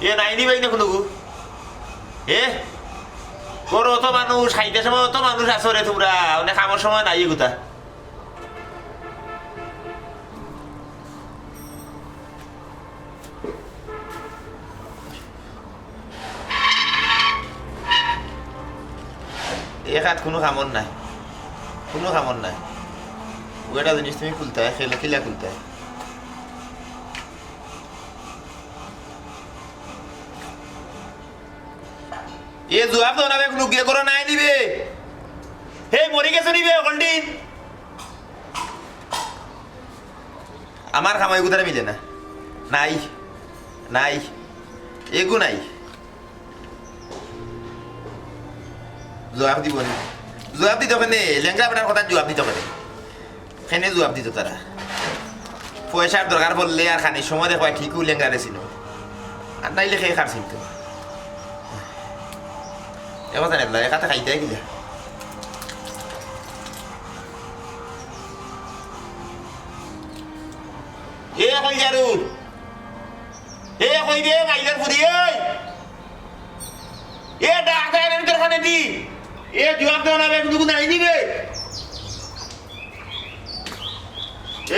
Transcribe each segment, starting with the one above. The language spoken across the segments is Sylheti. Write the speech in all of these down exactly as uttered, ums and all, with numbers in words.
এ নাই নি ভাই না কুনুগু? এ? করো অত মানুষ, খাইতে সময় অত মানুষ আছো রে তুমরা, অনে কামর সময় নাই এগুতা। এ খাত কুনু কামর নাই, কুনু কামর নাই। অউ একটা জিনিস তুমি খুলতায়, কিলা খুলতায়। এ জুয়াব দেও না বে, কুনু গিয়ে করো নাই নিবে। হে মরি গেছে নিবে, হকলদিন। আমার কামাই গুতারে মিলে না। নাই, নাই, এগু নাই। জুয়াব দিবো নি? জুয়াব দিতো কেনে? লেংড়া বেটার কথার জুয়াব দিতো কেনে? কেনে জুয়াব দিতো তারা? পয়সার দরকার পড়লে আর খানির সময় দেখবায় ঠিকউ লেংড়ারে চিনো। আর নাইলে কে কার চিনতো? এ কথা নেই, একাতে খাইতে কিলা? এ কই যারু? এ কই রে, মাইলার ফুরি, এই! এ ডাক দেয় না ভিতর খানে দি। এ জুয়াব দেও না বে, কুনু কুনু আইনি বে।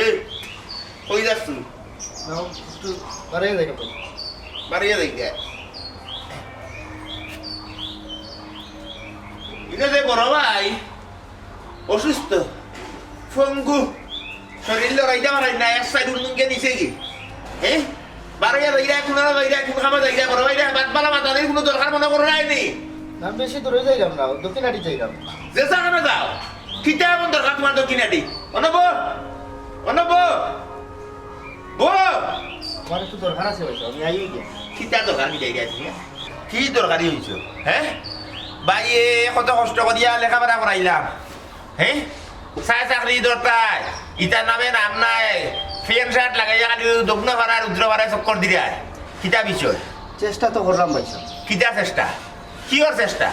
এই, কই যাস তুই? না, একটু বাড়িয়ে যাই কেন? বাড়িয়ে যাই কে? ইনো যে বড় ভাই, অসুস্থ, পঙ্গু, শরীর লড়াইতে পারেন না, এক সাইড উন্নকে নিচে গি। হ্যাঁ? বারো ইয়া যাইরা, কুনারা যাইরা, কুন খামা যাইরা, বড় ভাইরা, বাদ বালা মাথা নেই, কুনু দরকার মনো করো নাই নি? না, বেশি দূরে যাইলাম না, দক্ষিণ আটি যাইলাম। যে জাগানো যাও, কিতা এমন দরকার তোমার দক্ষিণ আটি? অনব, অনব, বো। আমার একটু দরকার আছে ভাই, আমি আই গিয়া। কিতা দরকার, কিতা আইয়া আছি, হ্যাঁ? কি দরকারি হইছো, হ্যাঁ? ভাই, এ কত কষ্ট করিয়া লেখাপড়া করাইলাম, হ্যাঁ? চায় চাকরি ধরতায়, ইতার নামে নাম নাই, প্যান্ট শার্ট লাগাইয়া খালি দক্ষিণ পাড়া আর উত্তর পাড়ায় চক্কর দিরায়। কিতা বিষয়? চেষ্টা তো করলাম ভাই সাহেব। কিতা চেষ্টা? কিওর চেষ্টা?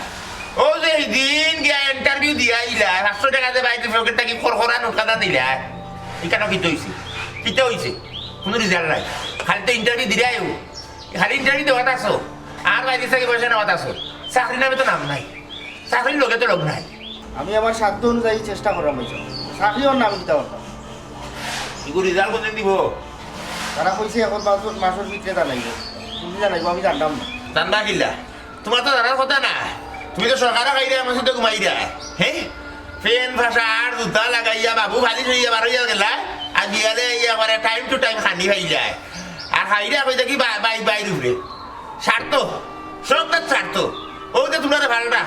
অউ যে হিদিন গিয়া ইন্টারভিউ দিয়া আইলা, পাঁচশো টেকা দিয়া বাইরে পকেট থাকি খরখরা নোট কাটা দিলা, ইখানো কিতা অইছে? কিতা অইছে? কুনু রেজাল্ট নাই, খালি তো ইন্টারভিউ দিরায়উ, খালি ইন্টারভিউ দেওয়াত আছো, আর বাইরে থাকি পয়সা নেওয়াত আছো, চাকরি নামে তো নাম নাই। চাকরির লগে তো লগ নাই। আমি আমার সাধ্য অনুযায়ী চেষ্টা করলাম ভাই সাহেব। চাকরি অর না আমি কিতা করতাম? ইগু রেজাল্ট কোনদিন দিবো? তারা কইছে এখন পাঁচ মাসর ভিতরে জানাইবো। তুমি জানাইবো, আমি জানতাম না। জানবা কিলা? তোমার তো জানার কথা না। তুমি তো সরকারো খাইরায়, আমার সাথে ঘুমাইরায়। হ্যাঁ? প্যান্ট ফাঁসা আর জুতা লাগাইয়া বাবু খালি থইয়া বারইয়া গেলা। আর বিয়ালে আইয়া পরে time to time খানি খাইলায়। আর খাইরায় কই দেখি বা-, বাই-, বাইর উপরে। স্বার্থ, সব তার স্বার্থ। অউ যে তুমরারে ফাল্টা,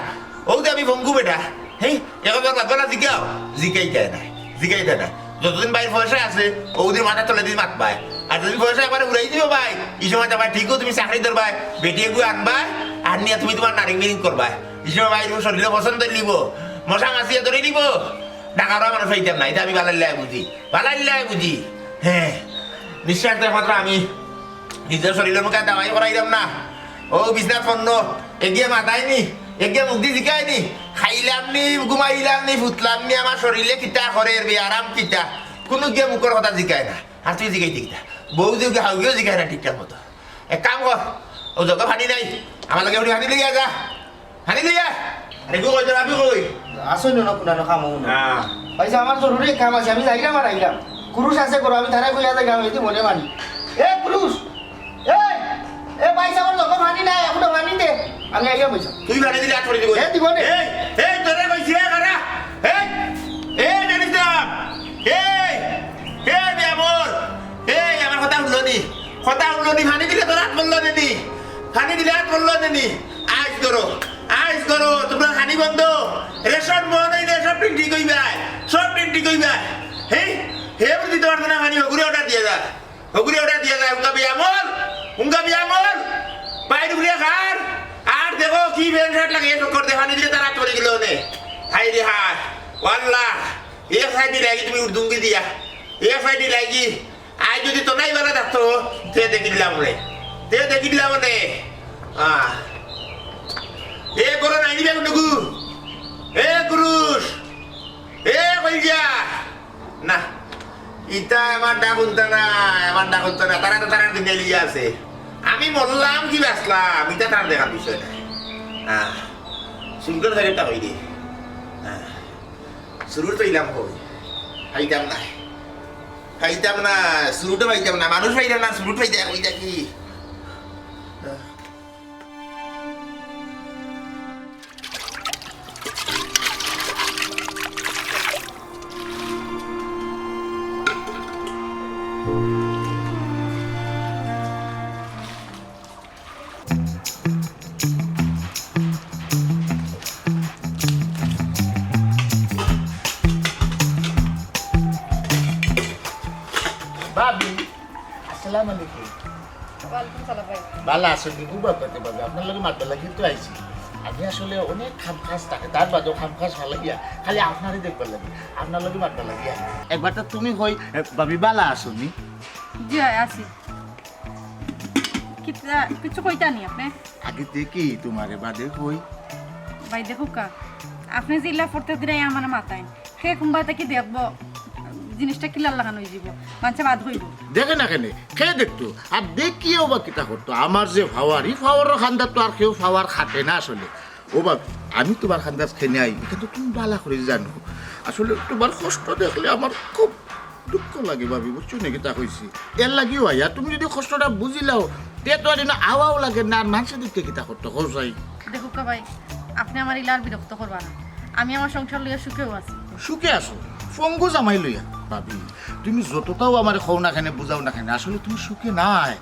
অউ যে আমি পঙ্গু বেটা, হেই, এখন তোর বাপরা জিগাও, জিগাইতায় না, জিগাইতায় না। যতদিন বাইর পয়সা আছে, অউদিন মাথার তলেদি মাতবায়। আর যতদিন পয়সা একবারে উড়াই দিবো ভাই, ই সময় তো ভাই ঠিকউ তুমি চাকরি ধরবায়, বেটি এগু আনবায়, আনিয়া তুমি তুমার নারিং বিরিং করবায়। ই সময় ভাই তুমি শরীরে পছন্দ নিবো, মশা মাছিয়ে ধরি নিবো, ডাকারও মানুষ পাইতাম না, ইটা আমি বালাইল্লায় বুঝি, বালাইল্লায় বুঝি। হ্যাঁ, নিঃশ্বাস একমাত্র আমি নিজর শরীরর মুখে দাওয়াই করাইলাম না। অউ বিছনাত পড়নো, এগিয়ে মাতায় নি, এগিয়ে মুখদি জিকায় নি, খাইলাম নি, ঘুমাইলাম নি, ফুতলাম নি, আমার শরীরে কিতা করের, বেয়ারাম কিতা, কুনু গিয়া মুখর কথা জিকায় না। আর তুই জিকাইতে কিতা? বউ যে হাউগিও জিকায় না ঠিকঠাক মতো। এক কাম কর, অউ জগো পানি নাই, আমার লগে পানি লইয়া যা। পানি লইয়া। আরে, কই তোর আবি কই? আসো না, না, কুনানো কাম অইবো না। হ্যাঁ। ভাই সাহেব, আমার জরুরি এক কাম আছে, আমি যাইরাম আর আইরাম। কুরুশ আছে করো, আমি তারে কইয়া যাইরাম, এই যে মনে মানি। এ কুরুশ, এই, এ ভাই সাহেব, আমার লগে পানি নাই, এখনো পানি দে। আমি আইরাম ভাই সাহেব। তুই পানি দিলে আত পড়ি দিবো। এ দিবো নে। এই, এই, তোরে কইছি, এ খারা। এই, এই, জানিস না? এই, এই, বেয়ামর। এই, আমার কথা হুনলো নি? কথা হুনলো নি? পানি দিলে তোর আত পড়লো নে নি? পানি দিলে আত পড়লো নে নি? আইজ করো, আইজ করো, তুমরার খানি বন্ধ। রেশন বন্ধ অইলে সব দিন ঠিক অইবায়, সব দিন ঠিক অইবায়। হেই, হে বুঝি দিতে পারতো না পানি, হগুরে অর্ডার দিয়া যা, হগুরে অর্ডার দিয়া যা, হুঙ্গা বেয়ামল, হুঙ্গা বেয়ামল। বাইর উপরে খার, আর দেখো কি প্যান্ট শার্ট লাগাইয়া চক্কর দে, পানি দিলে তার আত পড়ি গেলো নে। হায় রে হায়, ওয়াল্লাহ, এ সাইডে লাগি তুমি উর্দুঙ্গি দিয়া, এ সাইডে লাগি আই যদি তো নাই বালা থাকতো, তে দেখিলাম রে। তে দেখিলাম রে। আহ। এ করো নাই নিবে নুকু। এ কুরুশ। এ কই গিয়া? না। ইতা আমার ডাক হুনতা না, আমার ডাক হুনতা না। তারা তো তারার দুনিয়া লিয়া আছে। আমি মরলাম কি বাঁচলাম, ইটা তার দেখার বিষয় না। হ্যাঁ, সুন্দর জায়গাটা হই রে। হ্যাঁ, শুরুর তো ইলাম কই? পাইতাম না, পাইতাম না, শুরুটা পাইতাম না, মানুষ পাইতাম না, শুরু পাইতাম, ওই দেখি। ভাবি, আসসালামু আলাইকুম। ওয়ালাইকুম সালাম ভাই। ভালা আছইন নি? খুব ভালা আছি ভাবি। আপনার লগে মাতবার লাগি তো আইছি। আমি আসলে অনেক কাম কাজ থাকে, তার বাদেও কাম কাজ ফালাইয়া খালি আপনারে দেখবার লাগি, আপনার লগে মাতবার লাগি আইছি। একবার তো তুমি কই, এ, ভাবি ভালা আছো নি? জি অয়, আছি। কিতা, কিছু কইতা নি আপনে? আগে দেখি তোমারে, বাদে কই। ভাই দেখউক্কা, আপনে যে ইলা ফটকা দিরায় আমারে মাতইন, কে কুনবায় থাকি দেখবো, জিনিসটা কিলার লাখান অইযিবো, মানষে বাদ কইবো। দেখে না কেনে, কে দেখতো? আর দেখিয়াও বা কিতা করতো? আমার যে পাওয়ার, ই পাওয়ারর কান্দাত তো আর কেউ পাওয়ার খাটে না আসলে। ও বা, আমি তোমার কান্দাত কেনে আই, ইটা তো তুমি ভালা করি জানো। আসলে তোমার কষ্ট দেখলে আমার খুব দুঃখ লাগে ভাবি, বুঝছো নি কিতা কইছি? এর লাগিও আইয়া, তুমি যদি কষ্টটা বুঝিলাও, তে তো আর ইনো আওয়াও লাগে না, আর মানষে দেখতে কিতা করতো, কও চাই? দেখউক্কা ভাই, আপনে আমারে ইলা আর বিরক্ত করবা না। আমি আমার সংসার লইয়া সুখেও আছি। সুখে আছো? পঙ্গু জামাই লইয়া? ভাবি, তুমি যততাও আমারে কও না কেনে, বুঝাও না কেনে, আসলে তুমি সুখে নাই।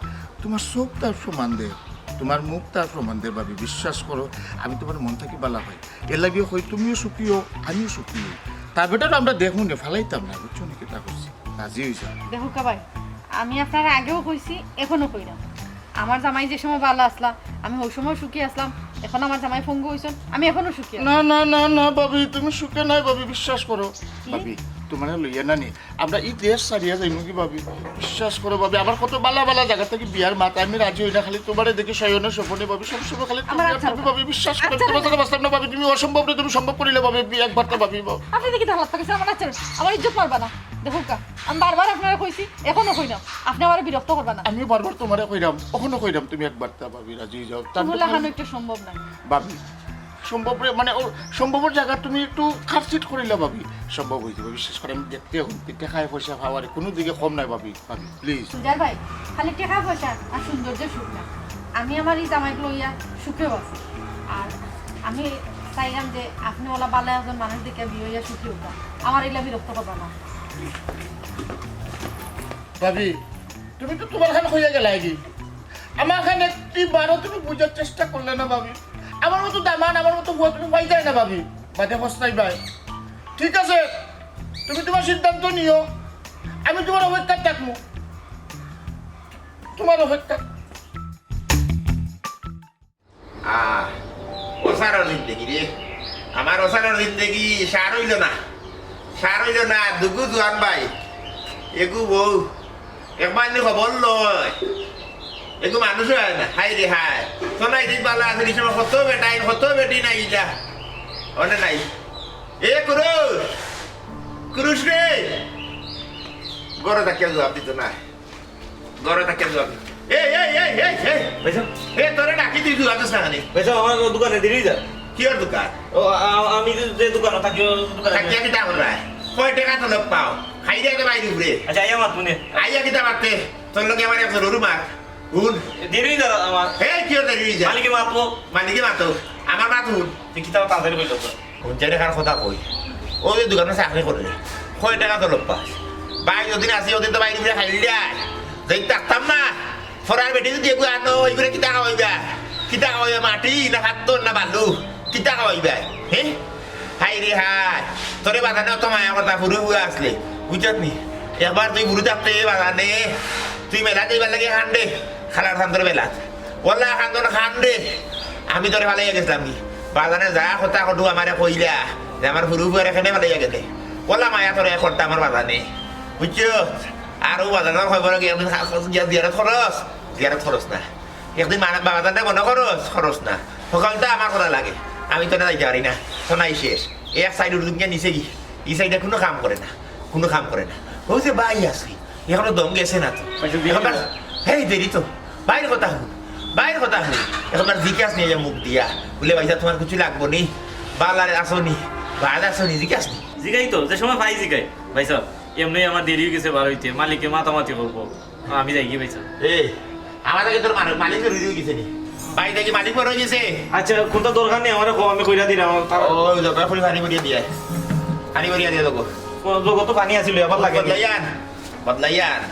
তোমার চউখ তার প্রমাণ দের, তোমার মুখ তার প্রমাণ দের ভাবি, বিশ্বাস করো, আমি তোমার মন থাকি ভালা পাই। এর লাগিও কই, তুমিও সুখী অও, আমিও সুখী অই। তার বেটারও আমরা দেখমু নে, ফালাইতাম না, বুঝছো নি কিতা কইছি? রাজি অইযাও। দেখউক্কা ভাই, আমি আপনারে আগেও কইছি, এখনো কইরাম। আমার জামাই যে সময় ভালা আছলা, আমি অউ সময় সুখী আছলাম। এখন আমার জামাই পঙ্গু অইছইন, আমি এখনো সুখী আছি। না, না, না, না, ভাবি, তুমি সুখে নাই, ভাবি, বিশ্বাস করো। কি? ভাবি, তোমারে লইয়া না নি, আমরা ই দেশ ছাড়িয়া যাইমু কি, ভাবি? বিশ্বাস করো, ভাবি, আমার কত ভালা ভালা জাগা থাকি বিয়ার মাত, আমি রাজি অই না, খালি তোমারে দেখি শয়নে স্বপনে, ভাবি, সব সময় খালি আমার তুমি আর আচ্ছা তুমি, ভাবি, বিশ্বাস করো, আচ্ছা তোমার সাথে বাঁচতাম না, ভাবি, তুমি অসম্ভব না, তুমি সম্ভব করিলে, ভাবি, বিয়া একবার তো, ভাবি, ভাবি। আপনে দেখি ধার লাগতা গেছে, আমার আচ্ছা, আমার ইজ্জত মারবা না। দেখউক্কা, আমি বারবার আপনারে কইছি, এখনো কইরাম, আপনে আমারে বিরক্ত করবা না। আমি বারবার তোমারে কইরাম, অখনো কইরাম, তুমি একবার তা ভাবি রাজি অই যাও। তার তুমি তো লাখান খালি একটু সম্ভব নায়। ভাবি, সম্ভব রে, মানে, ও সম্ভবর জাগা তুমি একটু খাটছিট করিলা ভাবি, সম্ভব অই যাইবো, বিশ্বাস করো। আমি দেখতে অখন টেকা পয়সা পাওয়ারে কুনু দিকে কম নাই ভাবি, ভাবি, please। সুজার ভাই, খালি টেকা পয়সা আর সৌন্দর্য সুখ না, আমি আমার ই জামাইরে লইয়া সুখেও আছি। আর আমি চাইরাম যে আপনে অলা ভালা একজন মানুষ দেখিয়া বিয়া অইয়া সুখী অউক্কা, আমারে ইলা বিরক্ত করবা না। ভাবি, তুমি তো তোমার খান কইয়া গেলায় গি, আমার খান একটি বারো তুমি বুঝার চেষ্টা করলে না ভাবি। আমার মতো দামান, আমার মতো বউ তুমি পাইতায় না ভাবি। বাদে পস্তাইবায়। ঠিক আছে, তুমি তোমার সিদ্ধান্ত নিও, আমি তোমার অপেক্ষাত থাকমু, তোমার অপেক্ষাত। আহ, অসারর জিন্দেগি রে। আমার অসারর জিন্দেগি সার অইলো না। সার অইলো না, দুগু জুয়ান ভাই। এগু বউ। একবার নি খবর লয়। এগু মানুষ অয় না। হায় রে হায়। তো নাই দিন বালা আছে, ই সময় কত বেটাইন, কত বেটিন আইলা। অনে নাই। এ কুরুশ। কুরুশ রে। ঘরো থাকিয়া জুয়াব দিতো না। ঘরো থাকিয়া জুয়াব। এই, এই, এই, এই, এই। ভাইসাব। এ, তোরে ডাকি তুই জুয়াব দিস না কেনে? ভাইসাব, আমার দোকানে দেরি অই যার। কিওর দোকান? ও, আ-, আ-, আমি যে, যে দোকানো থাকি, ও দোকানে থাকিয়া কিতা কররায়? কয় টেকা তলব পাও? খাইরায় তো বাইরে ঘুরে। আচ্ছা, আইয়া মাতমু নে। আইয়া কিতা মাততে? তোর লগে আমার এক জরুরি মাত। হুন। দেরি অই যার আমার। এই, কিওর দেরি অই যার? মালিকে মাতবো। মালিকে মাতো। আমার মাত হুন। তুই কিতা তাড়াতাড়ি কইল তো। পঞ্চাশ টেকার কথা কই, ও যে দোকানো চাকরি করে, কয় টেকা তলব পাস? ভাই, যদিন আছি, ওদিন তো বাইরে ঘুরে খাইল যায়। যদি থাকতাম না, ফরার বেটি যদি এগু আনো, ওই করে কিতা খাওয়াইবা? কিতা খাওয়াইবা? মাটি না পাত্তর না বালু? কিতা খাওয়াইবা? হে? হায় রে হায়, তোরে বাজানে অত মায়া করতা, ফুরু ফুয়া আসলে, বুঝছত নি? একবার তুই ফুরু থাকতে বাজানে, তুই মেলা যাইবার লাগি হান্ডে, খালার থান্তর বেলাত। ওলা খান্দন খান রে, আমি তোরে ফালাইয়া গেছিলাম কি? বাজানে যা কথা কটু আমারে কইলা, যে আমার ফুরু ফুয়ারে কেনে ফালাইয়া গেলে। ওলা মায়া তোরে করতা আমার বাজানে, বুঝছো? আর ও বাজানে কইবার কি একদিন খা-, খা-, গিয়া জিয়ারত খরচ, জিয়ারত খরচ না। একদিন মা-, বাজানে মনে খরচ, খরচ না। সকালটা আমার করা লাগে, আমি তো না যাইতে পারি না, তো নাই শেষ। এক সাইড উঠুন গিয়া নিচে গিয়ে, এই সাইডে কোনো কাম করে না, কোনো কাম করে না। ও যে ভাই আছে, এখনো দম গেছে না তো। আচ্ছা, দেরি এখন তো। হেই, দেরি তো। বাইর কথা হুন, বাইর কথা হুন। একবার জিকাস নি যে মুখ দিয়া, বুলে, "ভাইসাব, তুমার কিছু লাগবো নি? বালার আছো নি? বাদ আছো নি?" জিকাস নি। জিগাই তো, যে সময় পাই জিগাই। ভাইসাব, এমনেউ আমার দেরি অই গেছে বার অইতে, মালিকে মাতামাতি করবো। আমি যাইগি ভাইসাব। এ, আমার আগে তোর মাল-, মালিক তো রুজি অই গেছে নি? বাড়ি থাকি মালিক বার অই গেছে। আচ্ছা, কুনতা দরকার নি, আমারে কও, আমি কইরা দিরাম। ও, দরকার পড়লে পানি ভরিয়া দিয়া। পানি ভরিয়া দিয়া দেবো। ও, লোক তো পানি আছিল, আবার লাগে। বদলাইয়ান, বদলাইয়ান।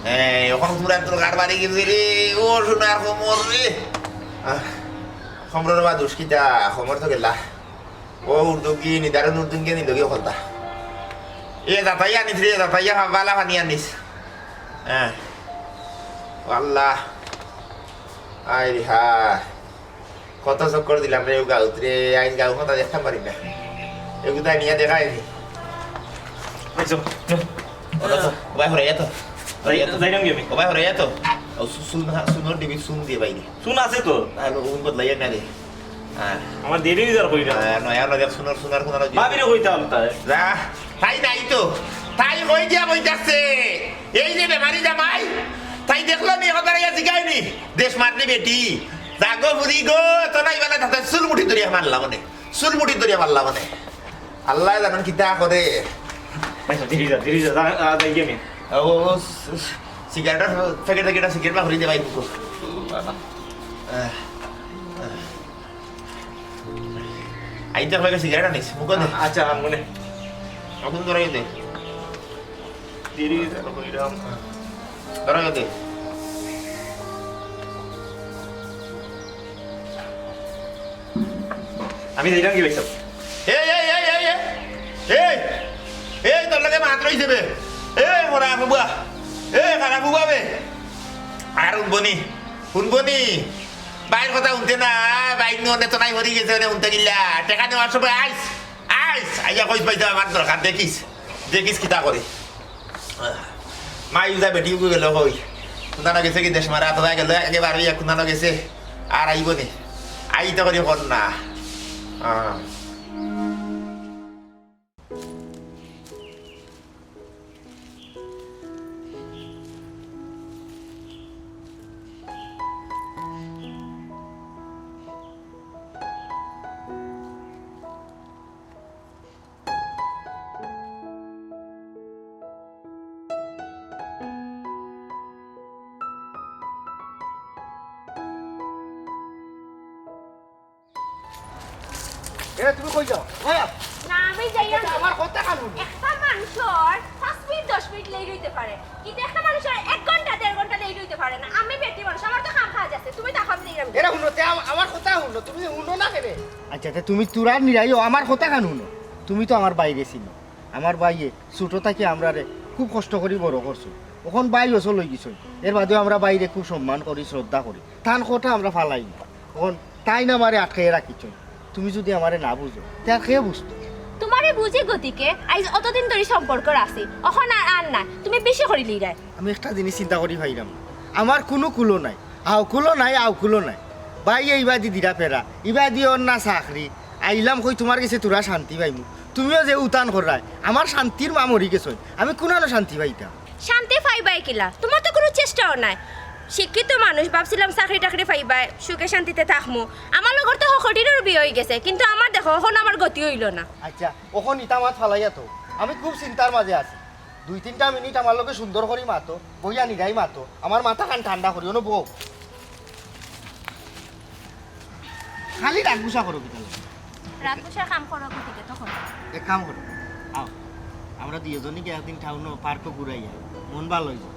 এ, অখন পুরা তোর কারবারি গেছে রে, ও সোনার কোমর রে। আহ, কোমরর বা দুষ কিতা, কোমর তো গেলা। ও উর্দু কি নিদারুন উর্দু কি নিল কি হকলতা। এ দাতাইয়া আনিস রে, দাতাইয়া বালা পানি আনিস। হ্যাঁ। ও আল্লাহ। আয় রে হা। কত চক্কর দিলাম রে ও গাউত রে, আইজ গাউ কথা দেখতাম পারি না। এগুতা নিয়া দেখায়নি। আচ্ছা, যাও। ওরা তো, ওবায় হরাইয়া তো। যাই-, যাইরাম গিয়া আমি। ওবায় হরাইয়া তো। ও সু-, সুন-, সুনর ডিবি সুন দিয়া বাইরে। সুন আছে তো। আর ও বদলাইয়া না রে। হ্যাঁ। আমার দেরি অই যার কইরা। হ্যাঁ, নয়া নয়া সুনর, সুনর, সুনর। ভাবিরে কইতাম তাই। যা, তাই নাই তো। তাই কই দিয়া বইতাছে। এই যে বেমারি জামাই, তাই দেখলো নি, এখন দাঁড়াইয়া জিগায়নি। দেশ মারনি বেটি। জাগো ফুরি গো, তো নাই বেলা তাতে চুল মুঠি ধরিয়া মারলা মানে। চুল মুঠি ধরিয়া মারলা মানে। আল্লাহ জানইন কিতা করে। আচ্ছা, ধীরে যা, ধীরে যা, যা, যা, যাই আমি। ও, ও, স-, স-, সিগারেটর প্যাকেট, প্যাকেট, সিগারেট বার করি দে ভাই, মুখো। আহ, আহ। আইতে হবে সিগারেট আনিস, মুখো দে। আ-, আচ্ছা, মনে। এখন ধরাই দে। ধীরে যা, কইরাম। ধরাই দে। আমি যাইরাম গি ভাইসাব। এই, এই, এই, এই, এই, এই, এই, তোর লগে মাত রইছে বে। এই, মরা ফুবা। এই, খারাপ ফুবা বে। আর হুনবো নি, হুনবো নি। বাইর কথা হুনতে না, বাইর নু অনে তো নাই হরি গেছে, অনে হুনতে গিলা। টেকা নেওয়ার সময় আইস, আইস, আইয়া কইস ভাইসাব আমার দরকার, দেখিস, দেখিস কিতা করি। মাই উজা বেটি উগু গেল কই? কুনানো গেছে কি দেশ মারা? তো গেল একেবারে ইয়া কুনানো গেছে? আর আইবো নি? আইতে করি কর না। আহ। এ, তুমি কই যাও? হ্যাঁ? না, আমি যাই না। আমার কথা কানুন। একটা মানুষর পাঁচ মিনিট, দশ মিনিট লেট হইতে পারে, কিন্তু একটা মানুষর এক ঘন্টা, দেড় ঘন্টা লেট হইতে পারে না। আমি বেটি মানুষ, আমার তো কাম কাজ আছে। তুমি তো এখন দিলাম। এরা হুনো, তে আম-, আমার কথা হুনো, তুমি হুনো না কেনে? আচ্ছা, তে তুমি তুরার নিরাইও, আমার কথা কানুন হুনো। তুমি তো আমার বাইরে ছিল। আমার ভাইয়ে ছোট থাকি আমরারে খুব কষ্ট করি বড় করছইন। অখন ভাই অচল অই গেছইন। এর বাদেও আমরা ভাইরে খুব সম্মান করি, শ্রদ্ধা করি। তান কথা আমরা ফালাই না। অখন তাইন আমারে আটকাইয়া রাখিছইন। তুমি যুদি আমারে না বুঝো, তে আর কে বুঝতো? তোমারে বুঝি গতিকে আইজ অতদিন ধরি সম্পর্ক আছি। অখন আর, আর না। তুমি বেশি করি লিরায়। আমি একটা জিনিস চিন্তা করি পাইরাম না। আমার কুনু কুলো নাই। আউকুলো নাই, আউকুলো নাই। ভাইয়ে ইবাদি দিরা ফেরা। ইবাদি অর না চাকরি। আইলাম কই তুমার গেছে তুরা শান্তি পাইমু। তুমিও যে উতান কররায়, আমার শান্তির মা মরি গেছইন। আমি কুনানো শান্তি পাইতাম? শান্তি পাইবায় কিলা? তুমার তো কুনু চেষ্টাও নাই। শিক্ষিত মানুষ, ভাবছিলাম চাকরি টাকরি পাইবায়, সুখে শান্তিতে থাকমু। আমার লগর তো হকটিরও বিয়া অই গেছে, কিন্তু আমার দেখো, অখন আমার গতি অইলো না। আচ্ছা, অখন ইতা মাত ফালাইয়া তো, আমি খুব চিন্তার মাঝে আছি। দুই তিনটা মিনিট আমার লগে সুন্দর করি মাতো, বইয়া নিরাই মাতো, আমার মাথা খান ঠান্ডা করি, অনো বও। খালি রাগ গুসা করো কিতা লাগি? রাগ গুসার কাম করো গতিকে তখন। এক কাম করো, আও, আমরা দুইজনে গিয়া একদিন টাউনো পার্কো ঘুরাই আই, মন ভালা অইবো।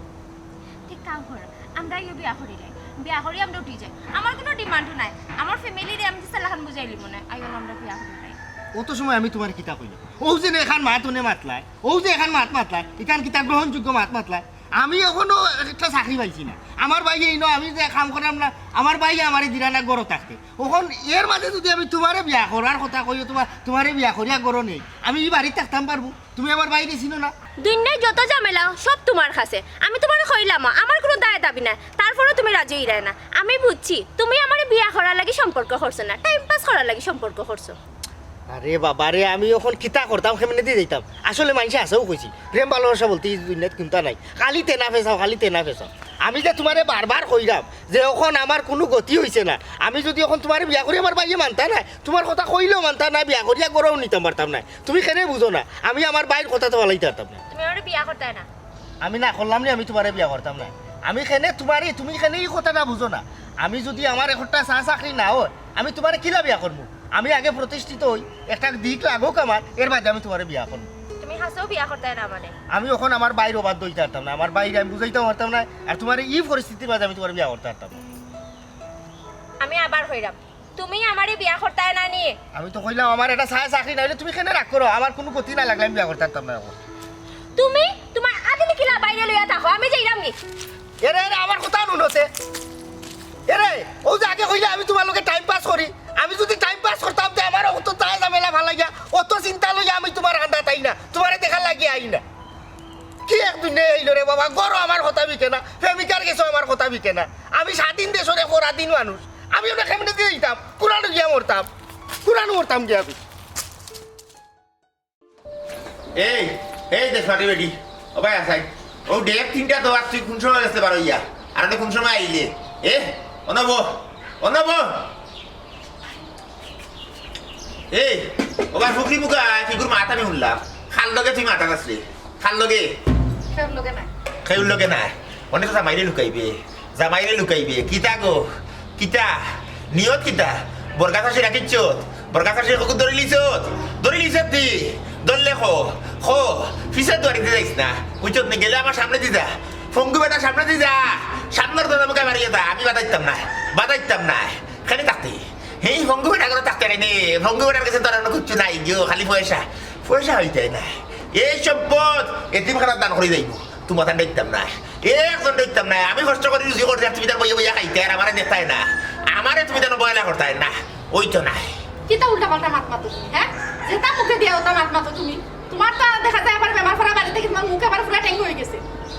ঠিক কাম করো, আমরা ইও বিয়া করিলাই, বিয়া করি আমরা উঠি যাই। আমার কুনু ডিমান্ডও নাই, আমার ফ্যামিলিরে আমি যেলাখান বুঝাইলিমু নে, আইও না আমরা বিয়া করিলাই। অত সময় আমি তুমারে কিতা কইলাম? অউ যে এখান মাত অনে মাতলায়, অউ যে এখান মাত মাতলায়, ইখান কিতা গ্রহণযোগ্য মাত মাতলায়? আমি অখনো একটা চাকরি পাইছি না। আমার ভাইয়ে ইনো আমি যে কাম কররাম না, আমার ভাইয়ে আমারে দিরা না ঘরো থাকতে। অখন এর মাঝে যুদি আমি তুমারে বিয়া করার কথা কই, তুমার, তুমারে বিয়া করিয়া ঘরো নেই, আমি ই বাড়িত থাকতাম পারমু? তুমি আমার ভাইরে চিনো না। দুনিয়ার যত ঝামেলা সব তুমার কাছে। আমি তুমারে কইলাম, আমার কুনু দায় দাবি নাই, তারপরেও তুমি রাজি অইরায় না। আমি বুঝছি, তুমি আমারে বিয়া করার লাগি সম্পর্ক করছো না, টাইম পাস করার লাগি সম্পর্ক করছো। আরে বাবা রে, আমি অখন কিতা করতাম, কেমনে দি যাইতাম? আসলে মাইনষে হাছাউ কইছে, প্রেম ভালোবাসা বলতে ই দুনিয়াত কুন্তা নাই, খালি তেনা ফেসাও, খালি তেনা ফেসাও। আমি যে তুমারে বারবার কইরাম যে অখন আমার কুনু গতি অইছে না, আমি যুদি অখন তুমারে বিয়া করি, আমার ভাইয়ে মানতা নায়, তুমার কথা কইলেও মানতা নায়, বিয়া করিয়া ঘরও নিতাম পারতাম নায়। তুমি কেনে বুঝো না? আমি আমার ভাইর কথা তো ফালাইতাম পারতাম না। তুমি আমারে বিয়া করতায় না। আমি না করলাম নি, আমি তুমারে বিয়া করতাম না। আমি কেনে তুমারে, তুমি কেনে ই কথাটা বুঝো না? আমি যুদি আমার একটা চা চাকরি না অয়, আমি তুমারে কিলা বিয়া করমু? আমি আগে প্রতিষ্ঠিত অই, একটা দিক লাগউক আমার, এর বাদে আমি তুমারে বিয়া করমু। তুমি হাছাউ বিয়া করতায় না আমারে? আমি অখন আমার ভাইর অবাধ্য অইতাম পারতাম না, আমার ভাইরে আমি বুঝাইতাম পারতাম না, আর তুমারে ই পরিস্থিতির মাঝে আমি তুমারে বিয়া করতাম পারতাম না। আমি আবার কইরাম, তুমি আমারে বিয়া করতায় না নি? আমি তো কইলাম আমার একটা চা চাকরি না অইলে তুমি কেনে রাগ করো, আমার কুনু গতি না লাগলে আমি বিয়া করতাম পারতাম না অখন। তুমি তুমার আদিনি কিলা বাইরে লইয়া থাকো, আমি যাইরাম নি। এরে, এরে, আমার কথা হুনো তে। এরে, অউ যে আগে কইলা আমি তুমার লগে time pass করি, আমি যুদি time pass করতাম তে আমার অত তাই ঝামেলা ফালাইয়া, অত চিন্তা লইয়া আমি তুমার কান্দাত আই না, তুমারে দেখার লাগি আই না। কি এক দুনিয়া আইলো রে বাবা, ঘরো আমার কথা বিকে না, প্রেমিকার গেছেও আমার কথা বিকে না। আমি স্বাধীন দেশর এক পরাধীন মানুষ, আমি অনো কেমনে দিয়া দিতাম? কুরানো গিয়া মরতাম, কুরানো মরতাম গিয়া আমি। এই, এই দেশমাটি বেটি, ও ভাই আসাই, ও ডেট তিনটা তো আর তুই কুন সময় গেছলে বার অইয়া? আর আমি কুন সময় আইলে? এ, অনো বো, অনো বো। এই, ও ভাই ফুকরি মুখা, কি গুর মাত আমি হুনলাম? কার লগে তুই মাতাত আছলে? কার লগে? কেউর লগে নায়। কেউর লগে নায়? অনে তো জামাইরে লুকাইবে। জামাইরে লুকাইবে। কিতা গো? কিতা? নিয়ত কিতা? বরগা চাষি রাখিছত? বরগা চাষি কুকুর ধরিলিছত? ধরিলিছত দি? ধরলে খো, খো, পিছে দুয়ারিদি যাইস না। বুঝছত নি? গেলে আমার সামনেদি যা। ফঙ্গু বেটা সামনেদি যা। সামনর দরজা মুখে বাড়িয়ে যা। আমি বাধাইতাম না। বাধাইতাম না। কেনে থাকতে? হেই ফঙ্গু বেটা করে থাকতে কেনে? ফঙ্গু বেটার গেছে তোর অনো কিচ্ছু নাই গো, খালি পয়সা। পয়সা অইতে না। এই সম্পদ এতিমখানাত দান করি যাইবো। তুমার তান দেখতাম না। একজন দেখতাম না, আমি কষ্ট করি রুজি করছি, আর তুমি তার বইয়া বইয়া খাইতায়, আর আমারে দেখতায় না, আমারে তুমি তার অবহেলা করতায় না, অইতো নায়। কিতা উল্টা পাল্টা মাত মাতো তুমি, হ্যাঁ? যেতা মুখে দিয়া অতা মাত মাতো তুমি। তুমার তো দেখা যায় আবার বেমার পড়া বাড়ি থাকি তুমার মুখ আবার পুরা টেঙ্গু অইগেছে।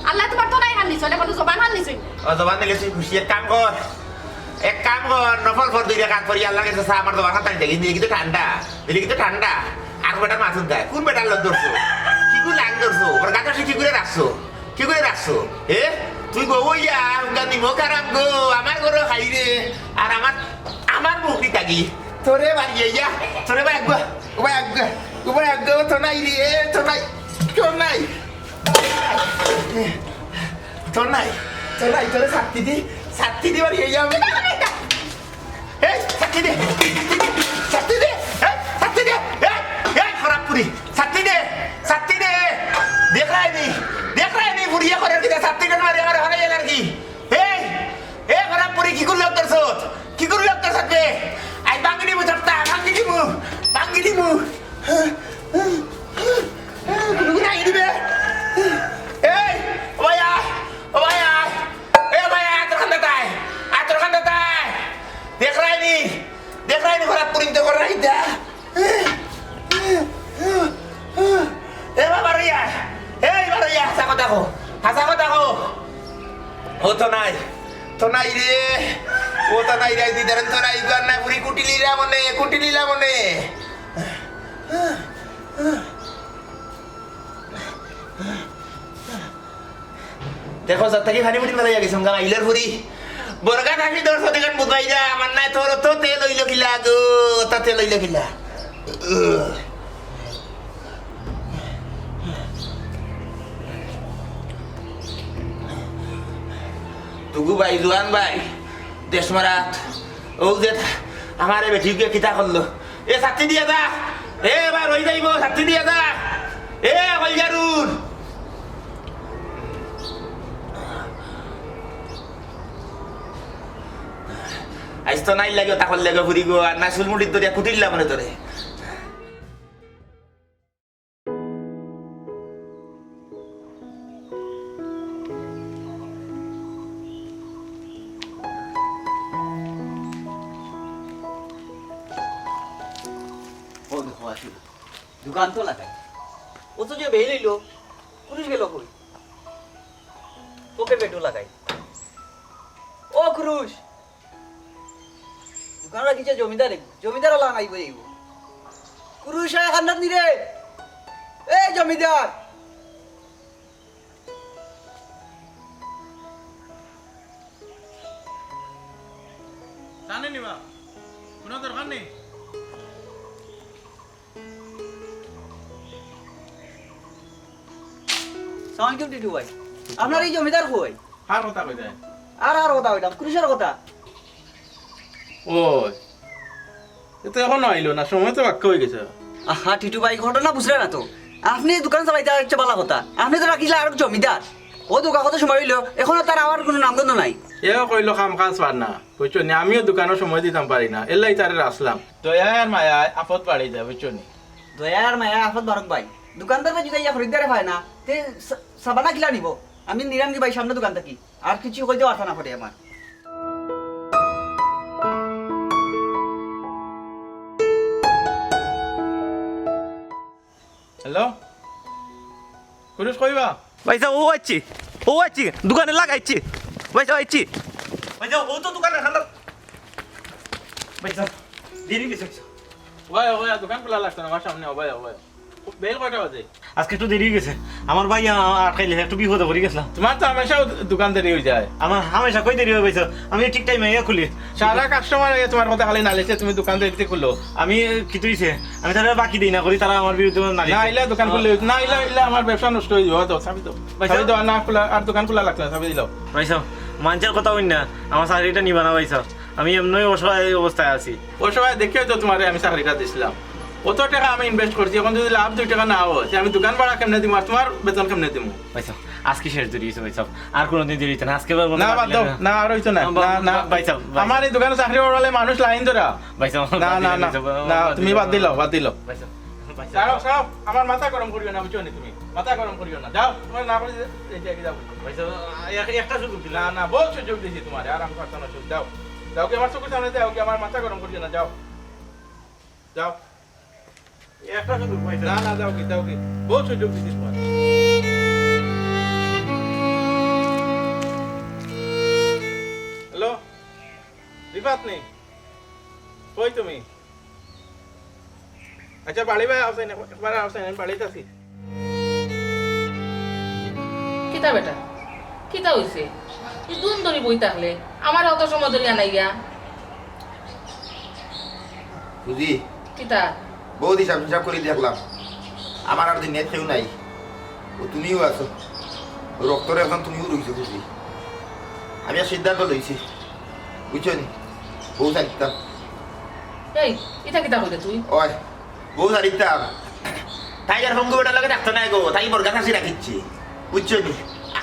আল্লায় তুমার তো নাই হান নিছইন, অনো জবান হান নিছইন। ও জবান নিলে তুই খুশি, এক কাম কর, এক কাম কর, নফল ফরজ দুই রাকাত পড়ি আল্লার গেছে চা, আমার জবান হাত টানি দেখি, দেখি তো ঠান্ডা, দেখি তো ঠান্ডা। আর বেটার মাথা দেয়, কুন বেটার লগ ধরছো? কি করে লাগ ধরছো? ওর গাছ আসে কি করে রাখছো? কি করে রাখছো? এ? তুই বউ ইয়া, উঙ্গা নিমক আরাম গো, আমার ঘরো খাই রে, আর আমার, আমার মুখি তাগি। তোরে বাড়ি ইয়া, তোরে ভাই আগুয়া, ও ভাই আগুয়া, ও ভাই আগুয়া, ও তো নাই রে, তো নাই, তো নাই। তো নাই, তো নাই, তোরে শাস্তি দি, শাস্তি দি বাড়ি ইয়া আমি। এই, শাস্তি দে, শাস্তি দে, শাস্তি দে, এই, শাস্তি দে, এই, এই, খারাপ পুরি, শাস্তি দে, শাস্তি দে। দেখরায়নি, দেখরায়নি, পুড়িয়ে করে কিতা, শাস্তি দে, মারি আমার হরাই এলার কি? এই, এ খারাপ পুরি, কি করলে তোর সত? কি করলে তোর সাথে? আই ভাঙি দিমু তোরতা, ভাঙি দিমু, ভাঙি দিমু। কুনু কুনু আই দিবে। এই, ও ভাইয়া, ও ভাইয়া। এ ভাই, আতর খান্দা তাই, আতর খান্দা তাই। দেখরায়নি, দেখরায়নি, খারাপ পুরি তো করাই দা। এ বাবা রে, এই বাবা রে, হাছা কথা কো, হাছা কথা কো। ও তো নাই, তো নাই রে, ও তো নাই রে, দিদারন তো নাই, গুয়ার নাই, পুরি কুটিলিলা মনে, কুটিলিলা মনে। দেখো, যার থাকি পানি ফুটি মেলাইয়া গেছে, উঙ্গা মাইলর ফুরি। বরগা থাকি দর সদিগান বুঝাই যা, আমার নাই তোর তো তেল অইল কিলা গো, তা তেল অইল কিলা। দুগু ভাই, জুয়ান ভাই, দেশ মারাত, ও যে আমারে বেটি গিয়ে কিতা করলো? এ ছাতি দিয়া যা, এ এবার অই যাইব, ছাতি দিয়া যা, এ কইজারুর। আইজ তো নাই লাগে, তা করলে গো ফুরি গো, আর না চুলমুড়ির দরিয়া কুটিল্লা মনে তোরে। ও দেখো, আসিল। দোকান তো লাগাই। অত যে বেইল অইল, কুরুশ গেল কই? ওকে বেটু লাগাই। ও কুরুশ! দোকান রাখিছে জমিদারে, জমিদার ওলা নাই বইব। কুরুশ আয় খান্নাত নি রে? এই জমিদার! জানি নিবা, কোনো দরকার নেই। সালাম আলাইকুম টিটু ভাই, আপনার এই জমিদার কই? কার কথা কইতায়? আর আর কথা কইতাম, কুরুষর কথা। ওই, এ তো এখনো আইলো না, সময় তো বাক্কা অই গেছে। আহা টিটু ভাই, ঘটনা বুঝরা না তো। আপনে দোকান চালাইতা ইচ্ছা ভালা কথা, আপনে তো রাখিলা আর জমিদার। ও দোকান কত সময় অইলো, এখনো তার আওয়ার কোনো নামগন্ধ নাই। এও কইলো কাম কাজ পার না, বুঝছো নি? আমিও দোকানো সময় দিতাম পারি না, এল্লাই তারে রাখলাম। দয়া আর মায়ায় আফত বাড়ি যায়, বুঝছো নি? দয়া আর মায়ায় আফত বাড়উক ভাই। দোকানদারে যদি ইয়া খরিদ্দারে পায় না, তে সা-, সাবানা কিলা নিবো? আমি নিরাম কি ভাই সামনে দোকান থাকি। আর কিছু কইতে পারতা না পারে আমার। হ্যালো, কুরুষ কইবা? ভাইসাব, ও আইছি, ও আইছি, দোকানে লাগাইছি। ভাইসাব, আইছি। ভাইসাব, ও তো দোকানে খান্দার। ভাইসাব, দেরি অই গেছে, ভাইসাব। ওই, ওই, দোকান খোলা লাগতো না, আমার সামনে, ওই, ওই। বেল কয়টা বাজে? আজকে একটু দেরি অই গেছে। আমার ভাই, আ, আটকাইলে, একটু বিপদে পড়ি গেছলাম। তোমার তো হামেশা দোকান দেরি অই যায়। আমার হামেশা কই দেরি অয় ভাইসাব? আমি ঠিক টাইমে আইয়া খুলি। সারা কাস্টমার আইয়া তোমার কথা খালি নালিশে, তুমি দোকান দেরিতে খুলো। আমি, এ, কিতা অইছে? আমি তারা বাকি দেই না করি, তারা আমার বিরুদ্ধে নালিশ না দেয়। আইলে দোকান খুললে অইতো। না আইলে, আইলে আমার ব্যবসা নষ্ট অই যাইবো। দাও, চাবি দাও। ভাইসাব। চাবি দাও, না খোলা, আর দোকান খোলা লাগতো না, চাবি দিলাও। ভাইসাব, মানষর কথা অইন না, আমার চাকরিটা নিবা না ভাইসাব। আমি এমনই অসহায় অবস্থায় আছি। অসহায় দেখিয়াউ তো তোমারে আমি চাকরিটা দিছলাম। অত টেকা আমি invest করছি, এখন যদি লাভ দুই টেকা না অয়, তে আমি দোকান ভাড়া কেমনে দিমু আর তোমার বেতন কেমনে দিমু? ভাইসাব, আজকে শেষ দেরি অইছে ভাইসাব, আর কোনোদিন দেরি অইতো না। আজকে না, বাদ দাও, না, আর অইতো না। না, না, না, ভাইসাব, ভাইসাব। আমার এই দোকানে চাকরি করবার লাগি মানুষ লাইন ধরা। ভাইসাব, না, বাদ না, দিলাম না, ভাইসাব, না, বাদ তুমি দিলাম। বাদ দিলাও, বাদ দিলাও। ভাইসাব, ভাইসাব। যাও, যাও, আমার মাথা গরম করিও না, বুঝছো নি তুমি? মাথা গরম করিও না, যাও, তোমার না বলি এই যে, এই যে, যাও। ভাইসাব, এক-, একটা সুযোগ দিলাম। না, না, বহুত সুযোগ দিছি তোমারে, আর আমি পারতাম না, যাও। যাও কি আমার চোখের সামনে, যাও কি আমার মাথা গরম করিও না, যাও। যাও। একটা সুযোগ পাইছে। না, না, যাও কি, যাও কি। বহুত সুযোগ দিছি তোমার। হ্যালো, রিফাত নি? কই তুমি? আচ্ছা, বাড়ি বায় আওছাইন, একবার আওছাইন, আমি বাড়িত আছি। কিতা বেটা? কিতা অইছে? ই দুন ধরি বই থাকলে, আমারে অত সময় ধরি আনাইয়া। বুঝি? কিতা? বহুত হিসাব হিসাব করি দেখলাম, আমার আর দুনিয়াত কেউ নাই। ও তুমিও আছো, রক্তর একজন তুমিও রইছো বুঝি। আমি এক সিদ্ধান্ত লইছি, বুঝছো নি? বউ ছাড়িতাম। এই, ইটা কিতা কইলে তুই? ওই, বউ ছাড়িতাম। তাই আর ফঙ্গু বেটার লগে থাকতো নায় গো, তাই বর্গা শাশি রাখিচ্ছে। বুঝছো নি?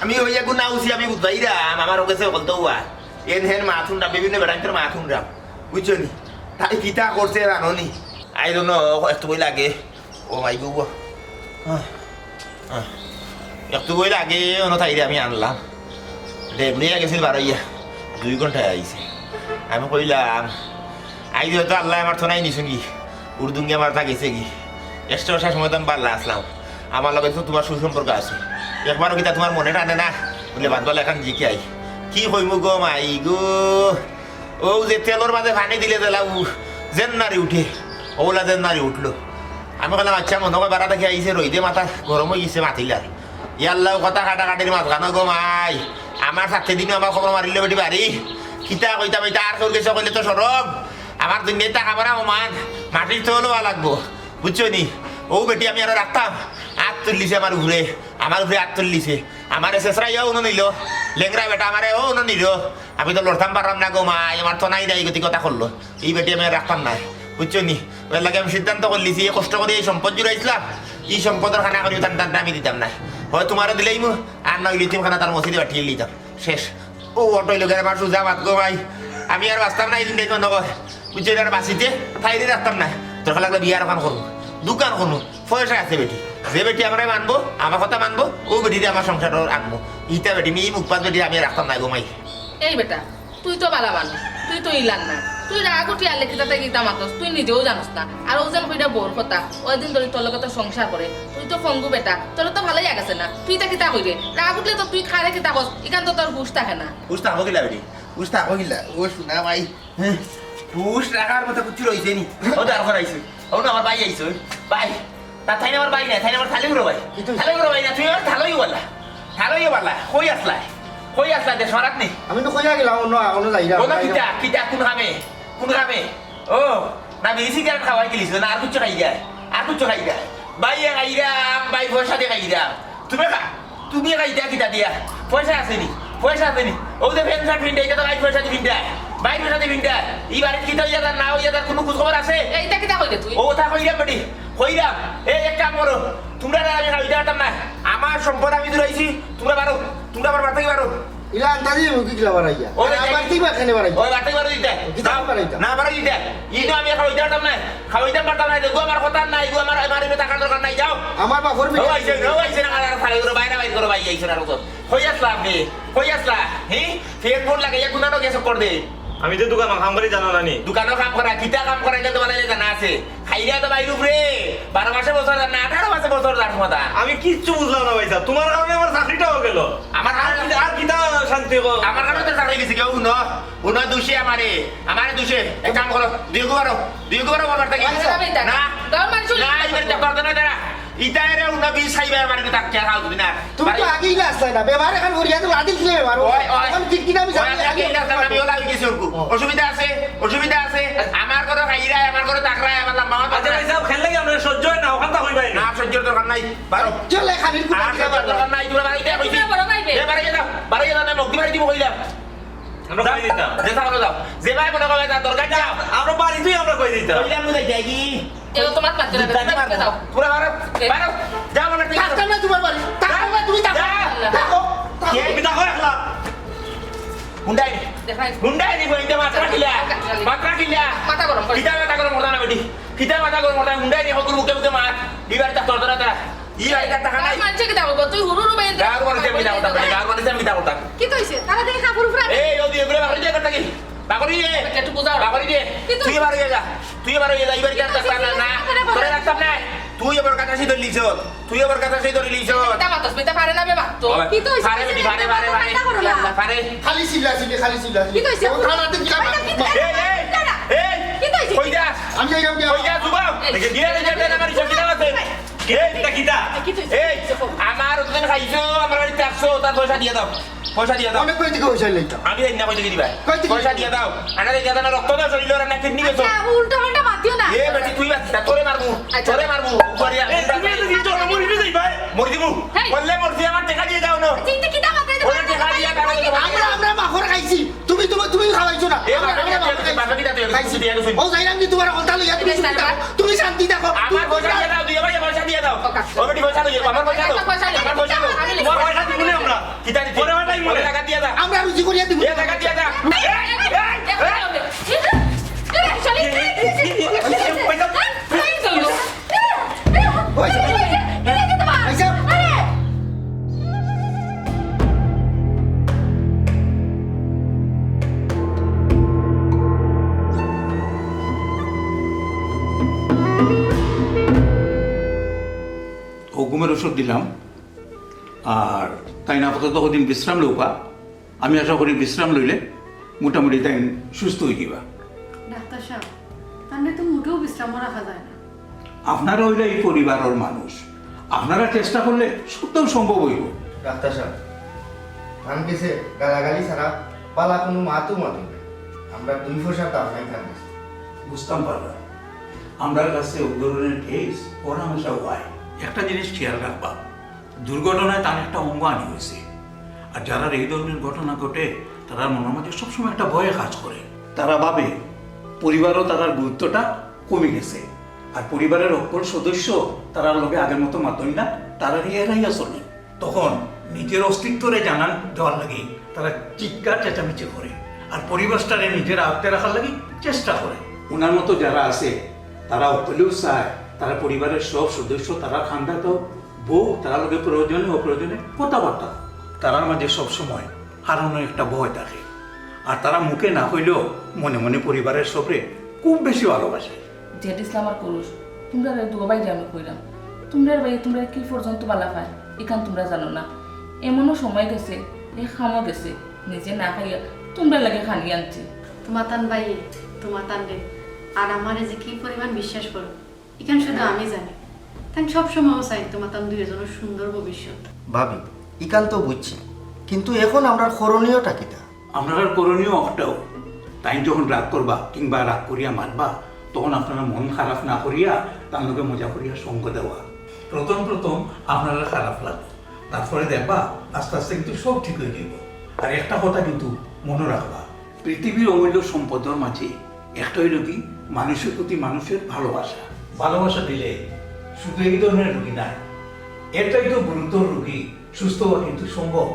আমি অইয়া গুনা উছি, আমি বুঝবাইরাম, আমার গেছে হকলতা অয়। এন হেন মাত হুনরাম, বিভিন্ন বেটাইন্তর মাত হুনরাম। বুঝছো নি? তাই কিতা করছে জানো নি? I don't know, একটু বই লাগে। ও মাই গো। আহ, আহ। একটু বই লাগে, অনো তাইরে আমি আনলাম। ডেবলিয়া গেছিল বারইয়া, দুই ঘন্টায় আইছে। আমি কইলাম, আইজ হয়তো আল্লায় আমার থনাই নিছুন গি, উর্দুঙ্গি আমার তা গেছে গি। এক্সট্রা শেষ ময়দান বাল্লা আসলাম, আমার লগে তো তোমার সুসম্পর্ক আছে, একবারও কিতা তোমার মনে টানে না? বলে বাদ বালা এখন জিকাই, কি কইমু গো মাই গো, ও যে তেলর মাঝে পানি দিলে তেলা উ-, যেন নাড়ি উঠে, ওলা যেন নাড়ি উঠলো। আমি কইলাম, আচ্ছা, মনো কয় বারা থাকি আইছে, রইদে মাথা গরম অই গেছে মাতিলার। ইয়াল্লাহ, কথা কাটাকাটির মাঝখানো গো মাই, আমার সাথে দিনও আমার খবর মারিলে বেটি বাড়ি। কিতা কইতাম, ইটা আর কেউর গেছে কইলে তো শরম। আমার দুনিয়াত থাকা মরা সমান, মাটির তল অওয়া লাগবো, বুঝছো নি? ও বেটি আমি আরো রাখতাম, আত তুললিছে আমার উপরে, আমার উপরে আত তুললিছে। আমারে শেষরাইও উনো নিল, লেংরা বেটা আমারে ও উনো নিল। আমি তো লড়তাম পারলাম না গো মাই, আমার তো নাই নাই গতি কথা করলো। ই বেটি আমি আর রাখতাম না, বুঝছো নি? ওর লাগে আমি সিদ্ধান্ত করলিছি, এই কষ্ট করি এই সম্পদ জুড়াইছিলাম, ই সম্পদর খানা করি টান টান আমি দিতাম না। হয় তোমারে দিলাইমু, আর না অইলে তুমি খানা তার মসজিদে পাঠিয়ে দিতাম। শেষ। ও অটো অইলো গেলে আমার সুজা মাত গো মাই। আমি আর বাঁচতাম না এই দিন দেখো নগর। বুঝছো, এটা আর বাঁচিতে তাইরে রাখতাম না। দরকার লাগলে বিয়ার ওখান করবো, দোকান করবো, পয়সা আছে বেটি। যে বেটি আমারে মানবো, আমার কথা মানবো, ও বেটিরে আমার সংসার আনবো। ইটা বেটি, মি মুখপাত বেটি আমি রাখতাম না গো মাই। এই বেটা, তুই তো বালা মানুষ, তুই তো ইলান না। তুই রাগ উঠি আলে কিতা থাকি কিতা মাতস, তুই নিজেও জানস না। আর ও যেন কইরা বউর কথা, ওই দিন ধরি তোর লগে তো সংসার করে। তুই তো ফঙ্গু বেটা, তোর তো ভালাই আগেছে না। তুই তা কিতা কইরে? রাগ উঠলে তো তুই খারে কিতা কস, ইখান তো তোর হুশ থাকে না। হুশ থাকবো কিলা বেটি? হুশ থাকবো কিলা? ও শোনা ভাই, হুশ রাখার মতো কিচ্ছু রইছে নি। ও দরকার আইছে। ও না, আমার ভাই আইছে। ভাই, তা তাই না আমার ভাই না, তাই না আমার থালিগুলো ভাই। থালিগুলো ভাই না, তুই আমার থালোই বলা। থালোই বলা, কই আসলা? কই আসলা দে, সরাত নেই। আমি তো কইয়া গেলাম, অন্য, অন্য জায়গা। বলো কিতা, কিতা, কোন কামে? কোন কামে? ও, না, বিড়ি সিগারেট খাওয়াই দিলিস না, আর কিচ্ছু খাই যায়? আর কিচ্ছু খাই যায়? ভাই, এ খাইরাম, ভাই, পয়সা দিয়া খাইরাম। তুমি খা-, তুমি খাইতা কিতা দিয়া? পয়সা আছে নি? পয়সা আছে নি? ও যে প্যান্ট শার্ট ফিন্ডে, ইটা তো ভাই পয়সা দি ফিন্ডে। ভাই পয়সা দি ফিন্ডে। ই বাড়িত কিতা অইয়া যার, না অইয়া যার, কুনু খোঁজ খবর আছে? এইটা কিতা কইলে তুই? ও, তা কইরাম বেটি, কইরাম। এই, এক কাম করো, তুমরারে আমি খাওয়াইতাম পারতাম না। আমার সম্পদ আমি জুড়াইছি, তুমরা পারো, তুমরা আমার বাড়ি থাকি পারো। ইলা আন্তাজি মুখি কিলা বাড়াইয়া? ওই আর যে বাড়ি থাকি বা কেনে বাড়াইয়া? ওই বাড়ি থাকি বারো দিতে। কিতা যাও। বাড়াইতা? না, বারো দিতে। ই তো আমি খাওয়াইতাম পারতাম না। খাওয়াইতাম পারতাম না। দেখো, আমার কথা নাই, গো, আমার, আমার এনে টাকার দরকার নাই, যাও। আমার বাপর ও, মিঠা আইছে, ও, আইছে না, আর খালি করো, বাইরে বাইরে করো, ভাই, আইছে না, আর কত। কই আসলা আপনি? কই আসলা? হি? ফের ফোন লাগাইয়া কুনানো গেছো কর দে। আমি তো দোকানো কাম করি, জানো না নি? দোকানো কাম করা, কিতা কাম করা, এটা তো বানাইলে জানা আছে। খাইরা তো বাইর উপরে, বারো মাসে বছর যার না, আঠারো মাসে বছর যার ক্ষমতা। আমি কিচ্ছু বুঝলাম না ভাই সাহেব, তোমার কারণে আমার চাকরিটাও গেল। আমার আর কারণে কিতা, আর কিতা শান্তি গো? আমার কারণে তো চাকরি গেছে, কেউ হুনো, হুনো দুষে আমারে, আমারে দুষে। এক কাম করো, দুই গো বারো, দুই গো বারো আমার বাড়ি থাকি। আচ্ছা। না, গাঁওর মানুষ না, ইবার তো করতে না তারা। ইতারে হুনো বিষ খাইবা আমার কিন্তু তাকিয়া খাও দুদিন আর। তুমি তো বাড়ি। আগেই না আসলে না, বেমার এখন করিয়া তো আদিল ছিলে বেমার। ওই, ওই। এখন ঠিক কিনা আমি ওই, জানি আমি আগে। ঠিক আছে, আমি ওলা হয়ে গেছি ওরকু। ও। অসুবিধা আছে, অসুবিধা আছে। আমার ঘরে খাইরায়, আমার ঘরে তাকরায়, আমার লম্বা আমার আচ্ছা ভাই সাহেব, খেললে কি আপনার সহ্য হয় না? ওখান তো হইবাই না। না, সহ্যর দরকার নাই। বারো। চলে খানির কুড়া আর দিতে সহ্যর পারবো। দরকার নাই, তোমরা বাড়িতে কইছি। এ, বাড়ি যাও, বাড়ি যাও, না, মুক্তি বাড়ি দিব কইলাম। আমরা যাও। কই দিতাম? যে যাও, যাও। যে ভাই মনে করে যাও, দরকার যাও। আমরা বাড়িতেই আমরা কই দিতাম। কইলাম বুঝাই যাই কি? এ, তোমার পাত্র না, জিদ্দাতে তুমি পারবো। যাও। তোমরা বারো, এ। বারো। যাও, মানে, ঠিক আছে। থাকতাম না তোমার বাড়ি। থাকতাম না, তুমি থাকো। যাও। থাকো, থাকো। কে? তুমি থাকো একলা। হুন্ডাই। দেখাই। হুন্ডাই নি বইতে মাত্রা কিলা? মাত্রা কিলা? মাথা গরম করে। কিতা মাথা গরম করতা না বেটি? কিতা মাথা গরম করতা? হুন্ডাই নি হকুর মুখে মুখে মাত। দিবার তা তোর তোরা তা। ই আইতা টাকা নাই। মানছে কিতা করবো? তুই হুরু হুরু বাইন গার বলে আমি কিতা করতাম? গার বলে আমি কিতা করতাম? কি কইছে? তারা দেখে কাপড় উপরে। এই, ও দিয়ে ঘুরে বাকরি দিয়ে করতা কি? বাকরি দিয়ে। একটু বুঝাও। বাকরি দিয়ে। কি তুই? তুই বারো হয়ে যা। তুই বারো হয়ে যা। এবার কি আর রাখতাম না, না। তোরে রাখতাম না। তুই আবার কথা সেই ধরে লিছ। তুই আবার কথা সেই ধরে লিছ। এটা মাতস, এটা পারে না বে মাত তো। বাবা, কি তো হইছে? পারে বেটি, পারে, পারে, পারে। চিন্তা করো না। পারে। খালি চিল্লা চিল্লি, খালি চিল্লা চিল্লি। কি তো হইছে? ও থানাতে গেলাম। এটা কি এই, এই, এই। কি তো হইছে? কই যাস? আমি যাইলাম কি? কই যাস, যুবক? এই। দেখে দিয়ে দে, দে, দে, আমার হিসাব কিতাব আছে। কে? এটা কিতা? কি তো হইছে? এই, আমার ওখানে খাইছো, আমার বাড়িতে আসছো, তার পয়সা দিয়ে দাও। পয়সা দিয়া দাও। অনেক কই থেকে পয়সা লইতাম। আমি জানি না কই থেকে দিবা। কই থেকে পয়সা দিবা? দিয়া দাও। আনারে দিয়া দাও না, রক্ত দাও, শরীর আর না কিডনি বেচো। আচ্ছা, উল্টা পাল্টা মাত দিও না। এ বেটি, তুই বাদ দে, তোরে মারমু, আচ্ছা। তোরে মারমু। উপরে আর এই, তুমি তো দিছো, মরি যাই ভাই। মরি দিমু। হেই। বললে মরছি, আমার টাকা দিয়ে দাও না। চিন্তা কিতা মাত্রায় ওরে টাকা দিয়া দাও। আমরা, আমরা মাখর খাইছি। তুমি, তুমি, তুমি খাওয়াইছো না। এ আমরা, বাবা, আমরা মাখর খাইছি। বাবা, কিতা তুই? খাইছি। দিয়া গেছো। ও যাইলাম যে তোমার কথা লইয়া তুমি এই শান্তি থাকো। তুমি শান্তি থাকো। আমার পয়সা দিয়া দাও, দুই ভাই পয়সা দিয়া দাও। ও বেটি, পয়সা লইয়া, আমার পয়সা দাও। পয়সা লইয়া। আমার পয়সা দাও। তোমার পয়সা দিমু না আমরা। কিতা দিতে? পরে বেটাই মরে। ওরে টাকা দিয়া যা। আমরা রুজি করিয়া দিমু। এ টাকা দিয়া যা। এই, এই, এই, এই। এই, এই, এই, এই, এই, এই, পয়সা। এই, এই, এই, এই, এই, এই, পয়সা। এই, এই, এই, এই, এই, এই, পয়সা। আরে। ও ঘুমের ওষুধ দিলাম, আর তাইন আপাতত কদিন বিশ্রাম লউকা। আমি আশা করি বিশ্রাম লইলে মোটামুটি তাইন সুস্থ অই যিবা। ডাক্তার সাব, তানরে তো মোটেও বিশ্রামও রাখা যায় না। আপনারা অইলা ই পরিবারর মানুষ, আপনারা চেষ্টা করলে সবটাউ সম্ভব অইবো। ডাক্তার সাব, তান গেছে গালাগালি ছাড়া বালা কুনু মাতও মাতইন না। আমরা দুই পয়সার দাম নাই তান গেছে। বুঝতাম পারলাম, আমরার কাছে অউ ধরনের কেস হরহামেশা অয়। একটা জিনিস খেয়াল রাখবা, দুর্ঘটনায় তান একটা অঙ্গ হানি অইছে। আর যারার এই ধরনের ঘটনা ঘটে, তারার মনর মাঝে সবসময় একটা ভয় কাজ করে। তারা ভাবে পরিবারও তারার গুরুত্বটা কমি গেছে। আর পরিবারের হক্কল সদস্য তারার লগে আগের মতো মাতইন না, তারারে এড়াইয়া চলে। তখন নিজের অস্তিত্বরে জানান দেওয়ার লাগি তারা চিৎকার চেঁচামেচি করে। আর পরিবেশটারে নিজের আয়ত্তে রাখার লাগি চেষ্টা করে। উনার মতো যারা আছে, তারা হকলেউ চায়, তারা পরিবারের সব সদস্য, তারা খান্দাত বউ, তারার লগে প্রয়োজনে অপ্রয়োজনে কথাবার্তা। তারার মাঝে সবসময় হারানোর একটা ভয় থাকে। আর তারা মুখে না কইলেও মনে মনে পরিবারের সবরে খুব বেশি ভালোবাসে। জেড ইসলাম আর কুরুশ, তুমরারে দুগো ভাইরে আমি কইরাম, তুমরার ভাইয়ে তুমরারে কি পর্যন্ত বালা পায়, ইখান তুমরা জানো না। এমনও সময় গেছে, এক কামো গেছে, নিজে না খাইয়া তুমরার লাগি খানি আনছে। তুমাতান ভাইয়ে, তুমাতানরে, আর আমারে যে কি পরিমাণ বিশ্বাস করো, ইখান শুধু আমি জানি। তাইন সবসময় চাইন তুমাতান দুইজনর সুন্দর ভবিষ্যৎ। ভাবি, ইখান তো বুঝছি, কিন্তু এখন আমরার করণীয়টা কিতা? আমরার করণীয় একটাউ, তাইন যখন রাগ করবা কিংবা রাগ করিয়া মাতবা, তখন আপনারা মন খারাপ না করিয়া তান লগে মজা করিয়া সঙ্গ দেওয়া। প্রথম প্রথম আপনারা খারাপ লাগবো, তারপরে দেখবা আস্তে আস্তে কিন্তু সব ঠিক অই যাইবো। আর একটা কথা কিন্তু মনো রাখবা, পৃথিবীর অমূল্য সম্পদর মাঝে একটা অইলো কি মানুষের প্রতি মানুষের ভালোবাসা। ভালোবাসা দিলে শুধু এই ধরনের রোগী নায়, এর চাইতেও গুরুতর রোগী সুস্থ হওয়া কিন্তু সম্ভব।